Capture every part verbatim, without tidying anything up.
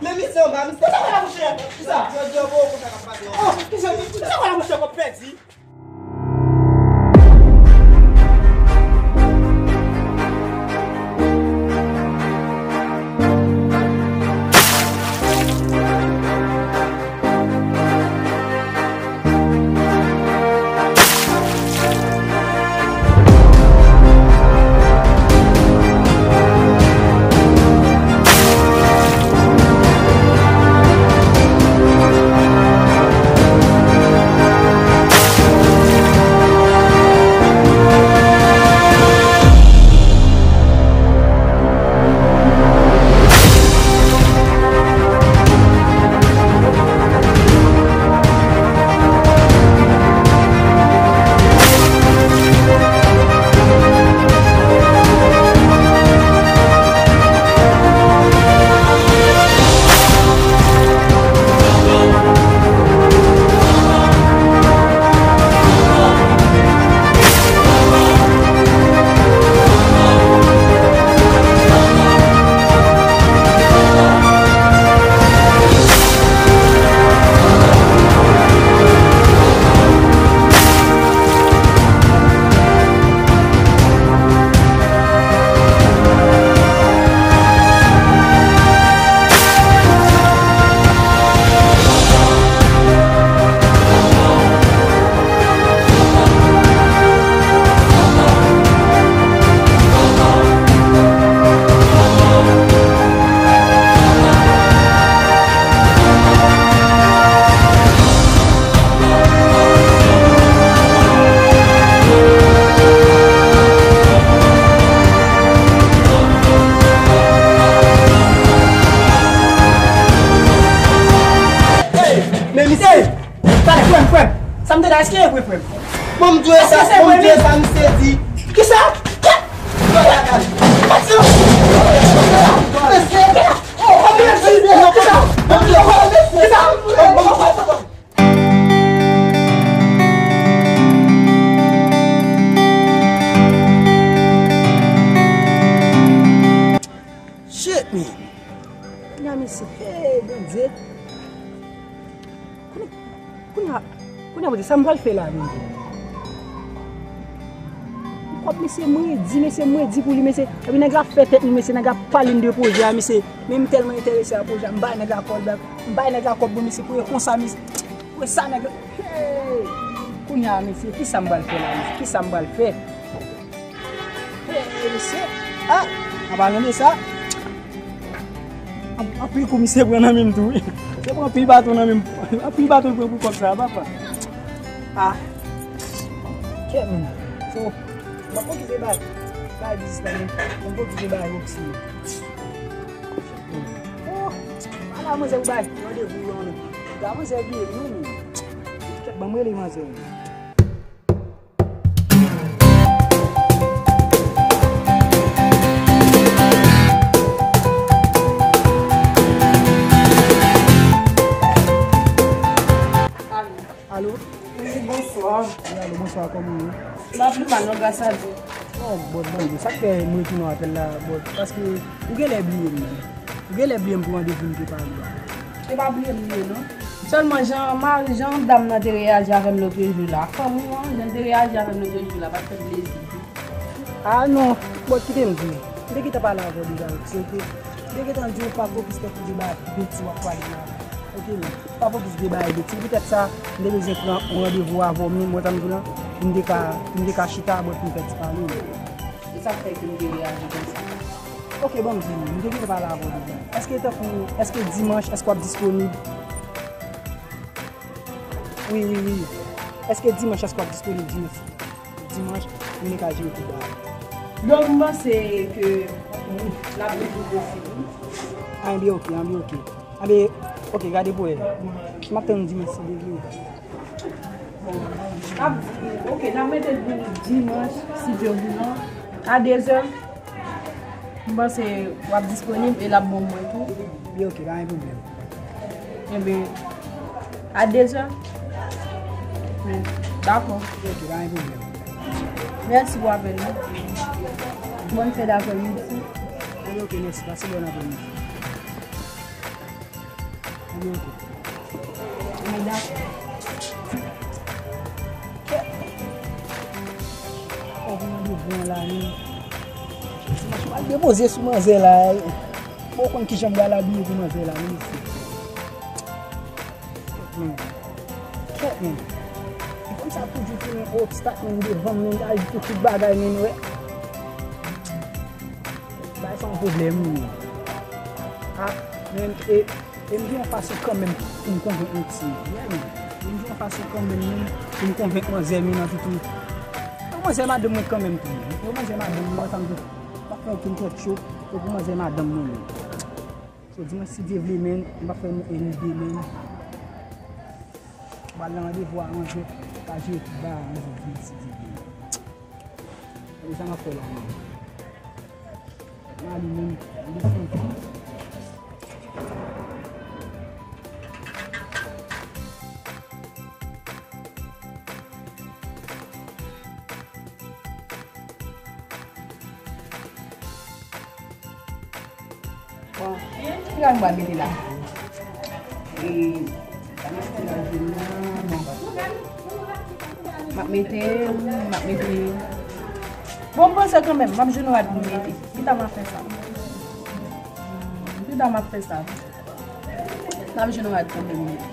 Men misye anba, misye. Kisa w la, monchè? Kisa? Jodi a, bon, konsa k ap pase. Oh, kisa, kisa w la, monchè, w ap pèdi? Hey, men misye, talè, frè m, frè m. Sa m tande a, èske e vre, frè m? Bon, m di w sa, bon, m di w sa, misye di. Kisa? Kisa? Shit, man. Kounya, mesye, hey, Bondye. Kounya, kounya, kounya, Bondye, sa m pral fè la, Bondye? Kòb mesye, m redi, mesye, m redi pou li, mesye. Epi nèg la fè tèt li, mesye, nèg la pale m de pwojè a, mesye. Men m tèlman enterese a pwojè a, m bay nèg la kòb, m bay nèg la kòb, bon, mesye, pou e konsa, mesye. Pou e sa, nèg la. Hey! Kounya, mesye, kisa m pral fè la, mesye? Kisa m pral fè? Hey, mesye. Ah! An palan de sa, an- anpil kou misye pran nan men m tou, wi. Misye pran anpil baton nan men m. Anpil baton l pran pou kòb sa, papa. Ah. Kèt, men. So, m ap okipe bay, bay biznis la, men. M ap okipe bay Roxy. Oh, ala manzè ou bay randevou yo, non. Gade manzè bliye m, non, men. Kèt, ban m rele manzè. Alo? Wi, bonswa. Wi, alo, bonswa, kòman w ye? M ap mal, non, gras a Dye. Oh, bon, Bondye, sa k fè m retounen apèl la, bon, paske ou genlè bliye m, non. Ou genlè bliye m pou randevou m te pale a. Se pa bliye m li ye, non. Sèlman jan mari, jan dam nan te reyaji avè m lòt jou la, fanmi w an, jan l te reyaji avè m lòt jou la, pa t fè m plezi. Ah non, bon, kite m di w. M te gentan pale avè w deja, se ke m te gentan di w pa fokis tèt ou de bagay Betty w ap pale la. Oke, non. Pa fokis de bagay Betty. Poutèt sa, m te bezwen pran yon randevou avè w, men mwen, sa m di w lan, m te ka, m te ka chita, bon, pou m fè ti pale. Se sa k fè ke m te reyaji konsa. Oke, bon, m di w, m te vin pale avè w deja. Èske tankou, èske dimanch, èske w ap disponib? Wi, wi, wi. Èske dimanch, èske w ap disponib dimanch? Dimanch, m te ka jere tout bagay. Donk, m panse ke l ap vin pi posib, wi. Ah, enben, oke, enben, oke. Enben, oke, gade pou wè. M ap tann dimanch, si Dye vle. Bon, n ap, oke, n ap mete l pou dimanch, si Dye vle, a dezè. M panse w ap disponib e l ap bon pou mwen tou. Wi, oke, pa gen pwoblèm. Enben, a dezè? Wi, dakò. Oke, pa gen pwoblèm. Mèsi pou apèl la. Bòn fèt aprèmidi. Enben, oke, mèsi. Pase bòn aprèmidi. Medam. Kèt. Fò w mande bon la menm. Dimanch mwen al depoze sou manzè la. Bon, w konn kijan m pral abiye pou manzè la menm isi. Kèt men. Kèt men. E fanm sa toujou tounen obstak menm devan m, menm aji pou tout bagay menm wè. Bagay sa yon pwoblèm wi. Ah, men e, e m gen yon fason kanmenm pou m konvenk yon ti. Yeah, men. E m gen yon fason kanmenm menm pou m konvenk manzè menm nan toutou. Yon manzè madanm mwen kanmenm tou. Yon manzè madanm mwen ansanm tou. Pa fè okenn tèt cho. Se pou manzè madanm mwen menm. So, dimanch si Dye vle menm, m pa fè nou en ide menm. M al nan randevou a yon jou, pa jere tout bagay yon jou, dimanch si Dye vle. Gade sa m ap fè la menm. Mwen ale menm, m desann. Bon, ki bagay m pral mete la? E, sa m ap fè la, jodi a, bon. M ap mete, m ap mete. Bon, m panse kanmenm, m ap jwenn rad pou m mete. Pita m ap fè sa. Pita m ap fè sa. M ap jwenn rad kanmenm mete.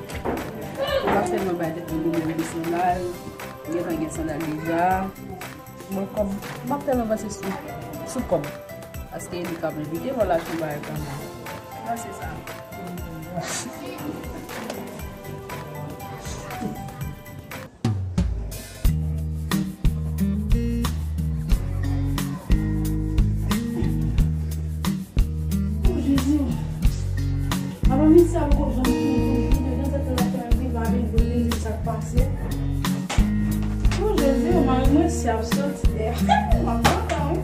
M ap tèlman bay tèt mwen pwoblèm de sandal. M gentan gen sandal deja. Mwen kòm, m ap tèlman panse sou, sou kòb. Paske li ka envite mwen l achte yon bagay kanmenm. Mwen se sa. O Jezi, apa misye a poko janm tounen, tounen nan tèt la fè anvi pa vin pou li di sa k pase. O Jezi, mari mwen si ap soti dèyè. M ap kontan wi.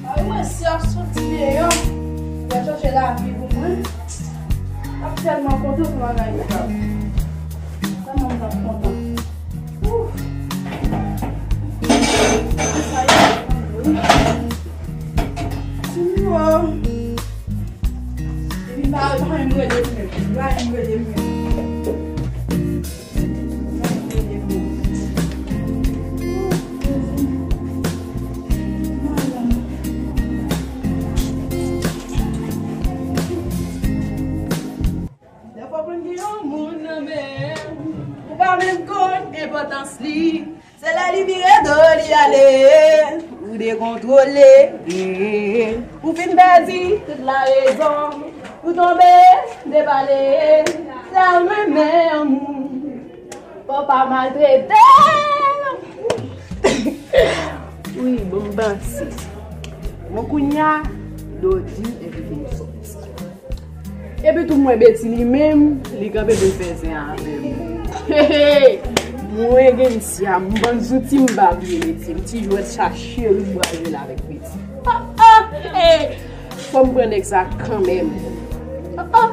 Mari mwen si ap soti deyò. Li ap chache lavi pou mwen. M ap tèlman kontan pou bagay sa. Tèlman m t ap kontan. Ouf. Sa ye. Epi pa, pa menm rele m menm. Pa menm rele m menm. Pa menm rele m menm. Lè w konprann gen yon moun nan men w, ou pa menm konn enpòtans li. Se lè li vire do li ale, ou dekontwole. Ou fin pèdi tout larezon, ou tonbe depale. Lè w renmen yon moun, fò w pa maltrete l. Wi, bon, m panse. Bon, kounye a, Dodi envite m soti. Epi tou m wè Beti li menm, li kanpe pou l fè zen avè m. Hey, hey! Mwen gen misye a, m bann zouti m ba pou li mete m. Ti jwèt sa cheri m pral jwe l avèk Beti. Ah, ah, hey! Fò m pran nèg sa kanmenm. Ah, ah!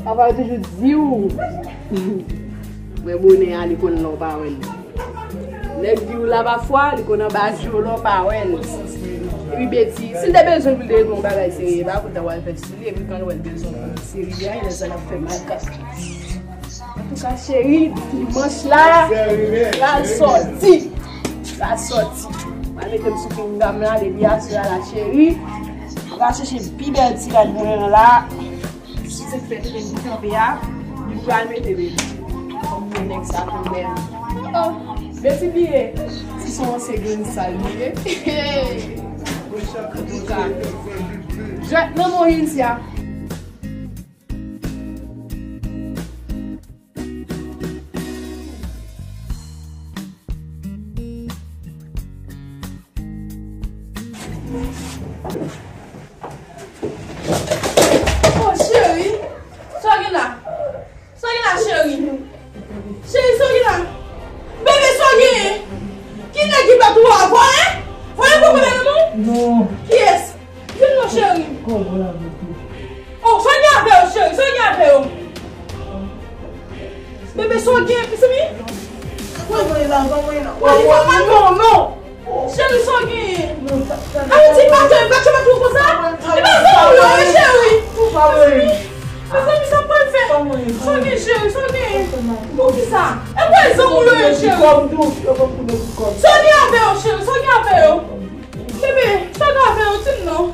Papa yo toujou di w. Mwen bonè a, li konn lè w pa wè l. Nèg di w la pa fwa, li konn anba je w lè w pa wè l. Epi Beti, si l te bezwen pou l te reponn yon bagay serye, pa konn sa w al fè sou li, epi kan l wè l bezwen pou l serye a, lè sa l ap fè makak. Antouka, cheri, dimanch la, pral sòti. Pral sòti. Mwen mete m sou pinga m la, depi aswè a la, cheri. Pral chèche pi bèl ti rad mwen an la. Si se k fè tete m ki kanpe a, li pral mete Beti. Fòk mwen nèg sa tou bèl. Oh, Beti bliye. Si se yon se grenn sal li ye. Antouka. Jwèt nan men w Hinsia. Oh, cheri, sa w gen la? Sa w gen la, cheri? Cheri, sa w gen la? Bebe, sa w gen? Ki nèg ki bat ou a? Vòlè? Vòlè pou bebe nan men w? Non. Kiyès? Vin non, cheri. Kòman la, bebe? Oh, sa w gen avè yo, cheri? Sa w gen avè yo? Bebe, sa w gen, pitit mi? Mwen voye la, mwen voye la. Mwen voye la. Non, non. Cheri, sa w gen? Ayiti pa fè, pa choma tou konsa. E pa zanmi w yo, wi, cheri. Mezanmi, sa pral fè. Ou lwen, cheri. Sa w gen avè yo, cheri? Sa w gen avè yo? Bebe, sa w gen avè yo? Di m non.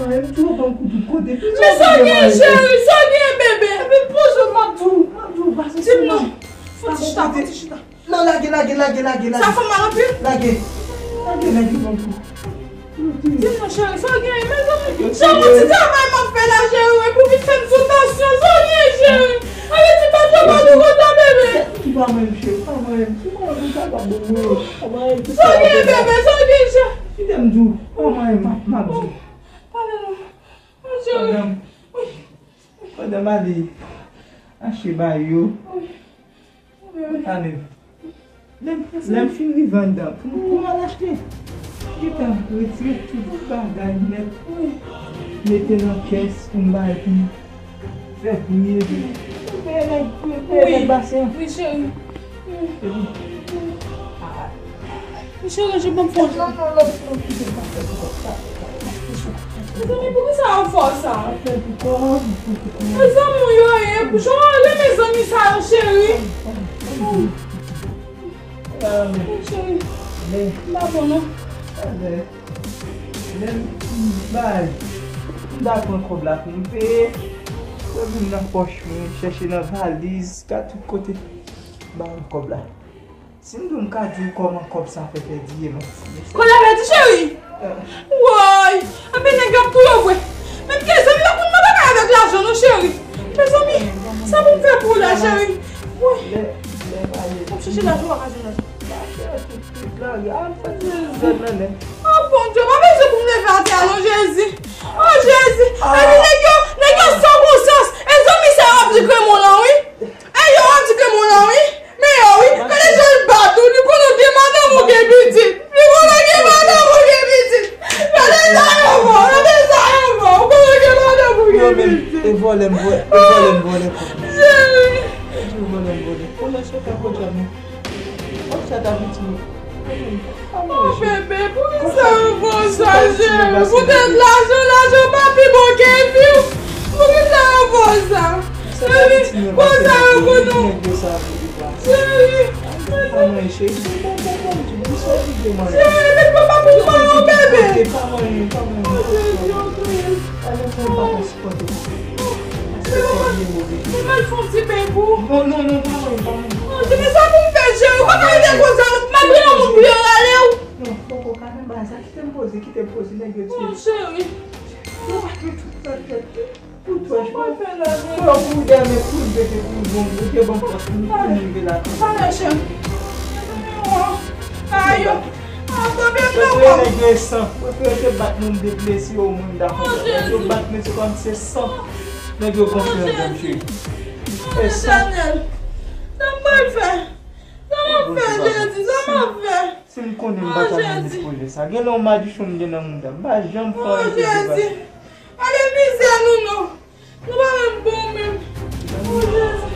Men sa w gen, cheri? Sa w gen, bebe? Di m non. Fò ti chita, fò ti chita. Non, lage, lage, lage, lage, lage. Sa fè mal anpil? Lage. Lage, lage, bon kou. Di m non, cheri, sa w genyen, mezanmi? Cheri, yon ti travay m ap fè la, cheri, wi, pou vin fè m sou tansyon, sa w genyen, cheri? Ann di pa twò pa twò kontan, bebe. Ki pa mwen, cheri, pa mwen, ki pa mwen, sa pa bon, wi. Pa mwen, ki sa w genyen, bebe, sa w genyen, cheri? Kite m di w, pa mwen, m ap, m ap di w. Pale non. Cheri. Madanm. Wi. Pandan m ale achte bay yo, tande, lè m, lè m fin rive anndan, pou m, pou m al achte, m gentan retire tout bagay nèt, mete nan kès pou m bay, pou m fè pri, epi pou m peye nèg, pou m peye nèg basen an. Wi, cheri. Epi, Mesye Ranje, ban m fon. Non, non, non, non, kite m pa fè pou kòb sa. Mezanmi, poukisa w ap fè w sa? Mezanmi, w yo ye, jan w renmen zanmi sa yo, cheri. Cheri, m pa bon non. Lè m bay, m ta pran kòb la pou m peye. Yo vin nan pòch mwen, chèche nan valiz, ka tout kote. Ba m kòb la. Si m di w m ka di w kòman kòb sa fè pèdi, e mwen. Kòb la pèdi, cheri? Woy! Anben nèg yo ap touye w vre. Menm ke zanmi pa konn nan bagay avèk lajan non, cheri. Mezanmi, sa pou m fè pou w la, cheri? Woy! M ap chèche lajan, w pa ka jwenn lajan. Oh, Bondye, pa bezwen pou m leve atè a non, Jezi. Oh, Jezi. Epi nèg yo, nèg yo san bon sans. E zanmi sa yo ap di kremon lan, wi. E yo ap di kremon lan, wi. Men yo, wi. Gade jan l bat ou. Li konnen w gen madanm ou gen pitit. Li konnen w gen madanm ou gen pitit. Gade sa yo fè w. Gade sa yo fè w. Ou konnen w gen madanm ou gen pitit. E vòlè m vòlè, e vòlè m vòlè kòb. Cheri. E di w vòlè m vòlè. Konnen se fè kòb la, men. Kòb sa ta pitit. Oh, bebe, poukisa yo fè w sa, cheri? Poutèt lajan, lajan pa pi bon ke vi w. Poukisa yo fè w sa? Cheri, konsa yo konn ou. Cheri, cheri, men papa pou mwen, oh, bebe. Oh, Jezi, oh, Jezi. Mwen mal fè yon ti beny pou ou. Non, non, non, pa mwen, pa mwen. Mon Dye, men sa pou m fè, cheri? Ou pa ka rete konsa, non. M ap gen yon moun pou yo rale w. Non, poko ka nan bagay sa. Kite m poze, kite m poze, nèg yo di. Non, cheri. Yo pa gen tout sa tèt. Tout wè, cheri. Fò pou dèmen pou l vete pou l bon, pou te bon fòs pou nou, pou nou rive la. Pale, cheri. Ayo. Prefere nèg yo e san. Prefere te bat moun de blesi o mwen m dakò. Nèg yo bat men se kòm se san. Nèg yo gonfle nan dèm cheri. E san. Etènèl, sa m pral fè? Sa m ap fè, Jezi? Sa m ap fè? Si m konnen m pa t ap nan pwojè sa. Gen lè yon madichon m gen nan mouda. M pa janm fè yon efè de baz. Ale mizè nou non. Nou pa menm bon menm. Oh, Jezi.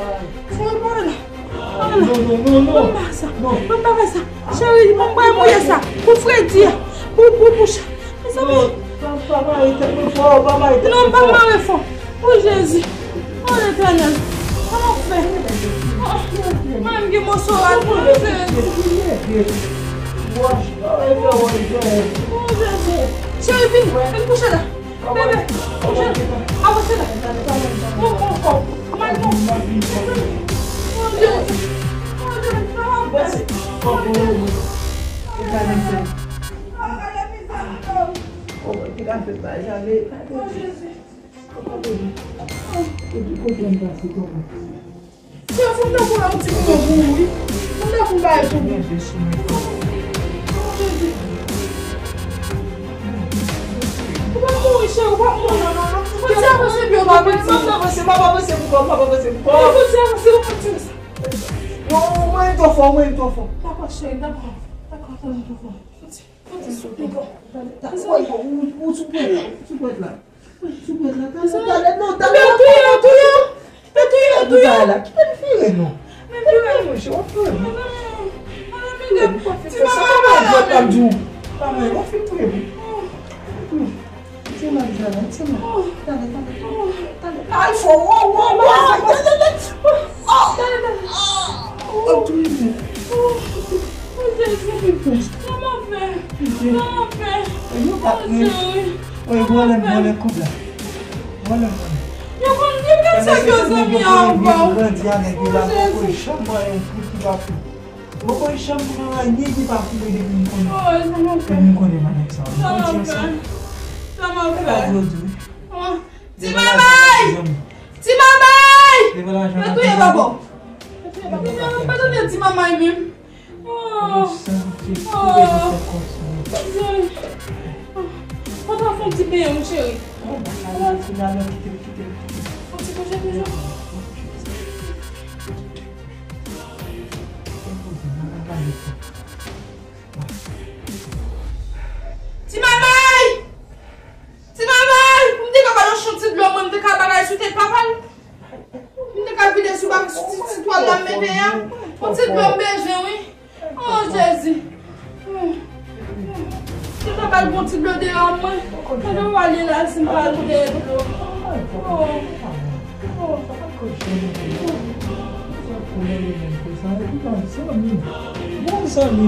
Ay. Sa l pa la. Non, non, non, non. Ban m ba sa. Non. Ban m ba sa. Cheri, ban m ba mouye sa. Pou fredi a. Pou, pou, pou cha. Mezanmi. Non, pa, pa mare tèt mwen fò, pa mare tèt mwen fò. Non, pa mare fò. Oh, Jezi. Oh, Letènèl. Sa m ap fè? Oh, mwen gen moso rad mwen, Jezi. Oh, Jezi. Cheri, vin. Vin kouche la. Bebe, avanse la. Bon, bon, bon. Mal bon. Mon Dieu. Mon Dieu, sa va. Mon Dieu. Mon Dieu. Chè, fò m ta pran yon ti kouto pou ou, wi. Fò m ta pran bagay pou ou. Ou p ap mouri, chè, ou p ap mouri. Fò ti avanse, pi ou pa piti. M ap avanse, m ap avanse pou kò m, m ap avanse pou kò m. Fò ti avanse, ou pa tire sa. Non, mwen twò fò, mwen twò fò. Dakò, chè, dakò. Dakò, mwen twò fò. Fò ti, fò ti souple. Dakò, ou, ou sou pwèt la, ou sou pwèt la. Sou pwèt la, talè, talè, non, talè. Yo touye, yo touye. Yo touye, yo touye. Talè la, kite m vire, non. Kite m vire, monchè, w ap touye m. Touye m, w ap fè sa, pa mwen, w ap di w. Pa mwen, w ap fin touye m. Ti mal, talè, ti mal. Talè, talè, talè. Al fò, wo, wo, wo. Talè, talè. Talè, talè. W ap touye m. Oh, Jezi. Kòman fè? Kòman fè? Yo pa... Oh, Jezi. Oye, vòlè m, vòlè kòb la. Vòlè m, vòlè. Yo konn, yo konn sa k yo zanmi a anvan. Grandi a nèg yo la, poko janm manyen yon kout ki pa fou. Poko janm pran anyen ki pa fou depi m konnen. Oh, sa m ap fè. Depi m konnen manèg sa. Sa m ap fè. Sa m ap fè. Oh. Ti Manmay! Ti Manmay! Yo touye papa w. Yo touye papa w. Pa tande Ti Manmay menm. Oh. Oh. Kontan fè yon ti benyen, mon cheri. Yon ti kouche toujou. Ti Manmay! Ti Manmay! M te ka ba l yon chon ti dlo, mwen, m te ka bagay sou tèt papa l. M te ka vide sou bak, sou ti, ti twal la m mete a. Yon ti dlo m bezwen, wi. Oh, Jezi. M te ka ba l yon ti dlo deyò, mwen. Mwen, nou ale la, si m pa al dèyè dlo. Oh. Oh. Bon zanmi.